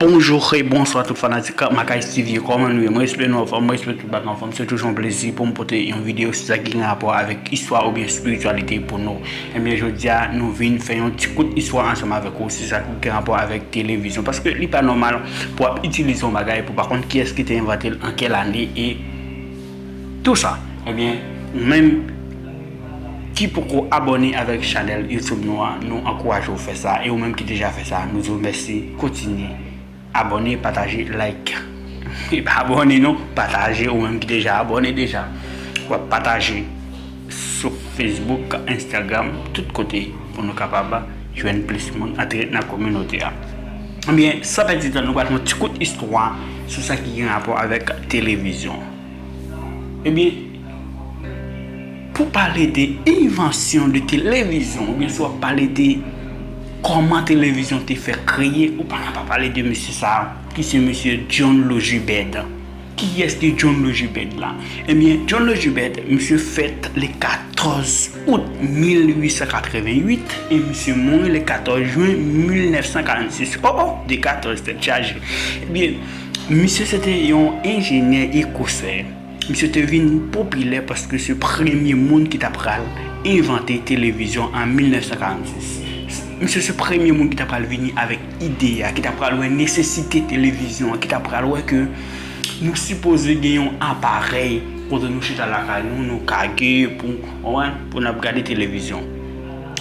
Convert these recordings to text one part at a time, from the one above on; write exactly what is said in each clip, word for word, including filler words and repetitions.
Bonjou e bonswa tout fanatik Makayz TV yo, kòman nou ye? Mwen espere nou anfòm, mwen espere tout bagay anfòm. Se toujou yon plezi pou m pote yon videyo sou sa ki gen rapò avèk istwa oubyen espirityalite pou nou. Ebyen, jodi a, nou vin fè yon ti kout istwa ansanm avèk ou sou sa ki gen rapò avèk televizyon. Paske li pa nòmal pou w ap itilize yon bagay pou w pa konn kiyès ki te envante l, an kèl ane e tou sa. Ebyen, ou menm ki poko abòne avèk chanèl YouTube nou an, nou ankouraje w fè sa. E ou menm ki deja fè sa, nou di w mèsi. Kontinye abòne, pataje, like. E pa abòne non, pataje, ou menm ki deja abòne deja. W ap pataje sou Facebook, Instagram, tout kote pou nou kapab jwenn plis moun antre nan kominote a. Ebyen, san pèdi tan, nou pral fè yon ti kout istwa sou sa ki gen rapò avèk televizyon. Ebyen, pou pale de envansyon de televizyon, oubyen si w ap pale de kòman televizyon te fè kreye, ou pa ka pa pale de mesye sa a, ki se mesye John Logibert. Kiyès ki John Logibert la? Ebyen, John Logibert, misye fèt le katòz out mil uit san katreven uit e misye mouri le katòz jen mil nèf san karannsis. Oh, oh, de katòz, tèt chaje. Ebyen, misye se te yon enjenyè ekosè. Misye te vin popilè paske se premye moun ki ta pral envante televizyon an mil nèf san karannsis. Misye se premye moun ki ta pral vini avèk ide a, ki ta pral wè nesesite televizyon an, ki ta pral wè ke nou sipoze gen yon aparèy kote nou chita lakay nou, nou kage pou, w konprann, pou n ap gade televizyon.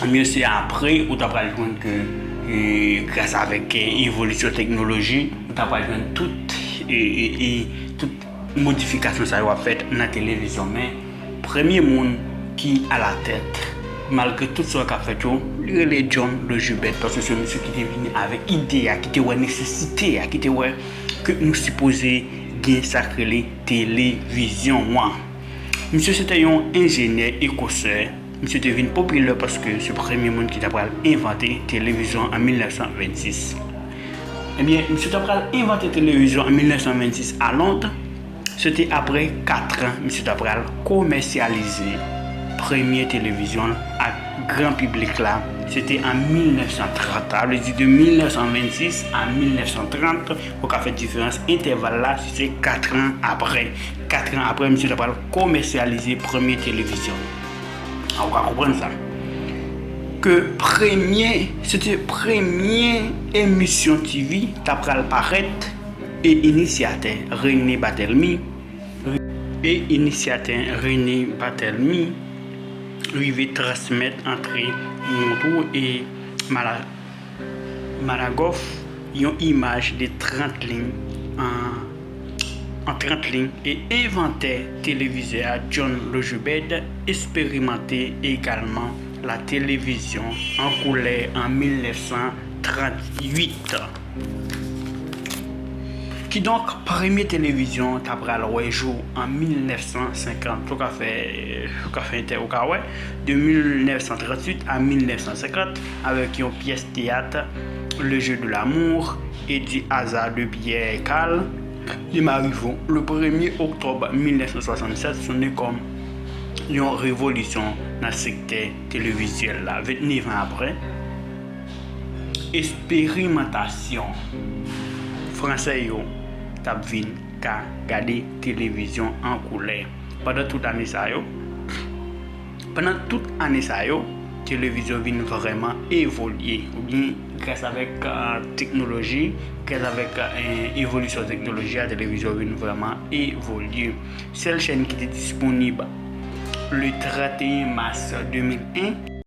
Ebyen, se apre ou ta pral jwenn ke, e, gras avèk, e, evolisyon teknoloji, ou ta pral jwenn tout, e, e, e, tout modifikasyon sa yo ap fèt nan televizyon. Men, premye moun ki alatèt, malgre tout sa k ap fèt yo, li rele John Logibert, paske se misye ki te vini avèk ide a, ki te wè nesesite a, ki te wè ke nou sipoze gen sa k rele televizyon an. Misye se te yon enjenyè ekosè. Misye te vin popilè paske se premye moun ki ta pral envante televizyon an mil nèf san vennsis. Ebyen, misye ta pral envante televizyon an mil nèf san vennsis a Lond. Se te apre kat an, misye ta pral komèsyalize premye televizyon l ak gran piblik la. Se te an mil nèf san trant. Sa vle di de mil nèf san vennsis a mil nèf san trant, ou ka fè diferans entèval la, si se kat an apre. Kat an apre, misye ta pral komèsyalize premye televizyon. A, ou ka konprann sa. Ke premye, se te premye emisyon T V ta pral parèt e inisyatè René Barthélemy, e inisyatè René Barthélemy rive transmèt antre Montreux e Mala-, Malakoff yon imaj de trant liy an, an trant liy e envantè televizè a John Logibert esperimante egalman la télévision en couleur en mille neuf cent trente-huit. Kidonk, premye televizyon ta pral wè jou an mil nèf san senkant. Ou ka fè, ou ka fè entè, ou ka wè, de mil nèf san tranntuit a mil nèf san senkant, avèk yon pyès teyat, Le Jeu de l'amour, et du hasard de Pierre Carl de Marivaux, le premye oktòb mil nèf san swasannsèt, sonnen kòm yon revolisyon nan sektè televizyèl la. Vennèf an apre, esperimantasyon fransè yo t ap vin ka gade televizyon an koulè. Pandan tout ane sa yo, pandan tout ane sa yo, televizyon vin vrèman evolye, oubyen gras avèk, euh, teknoloji, gras avèk, euh, evolisyon teknoloji a, televizyon vin vrèman evolye. Sèl chèn ki te disponib le trannteyen mas de mil en,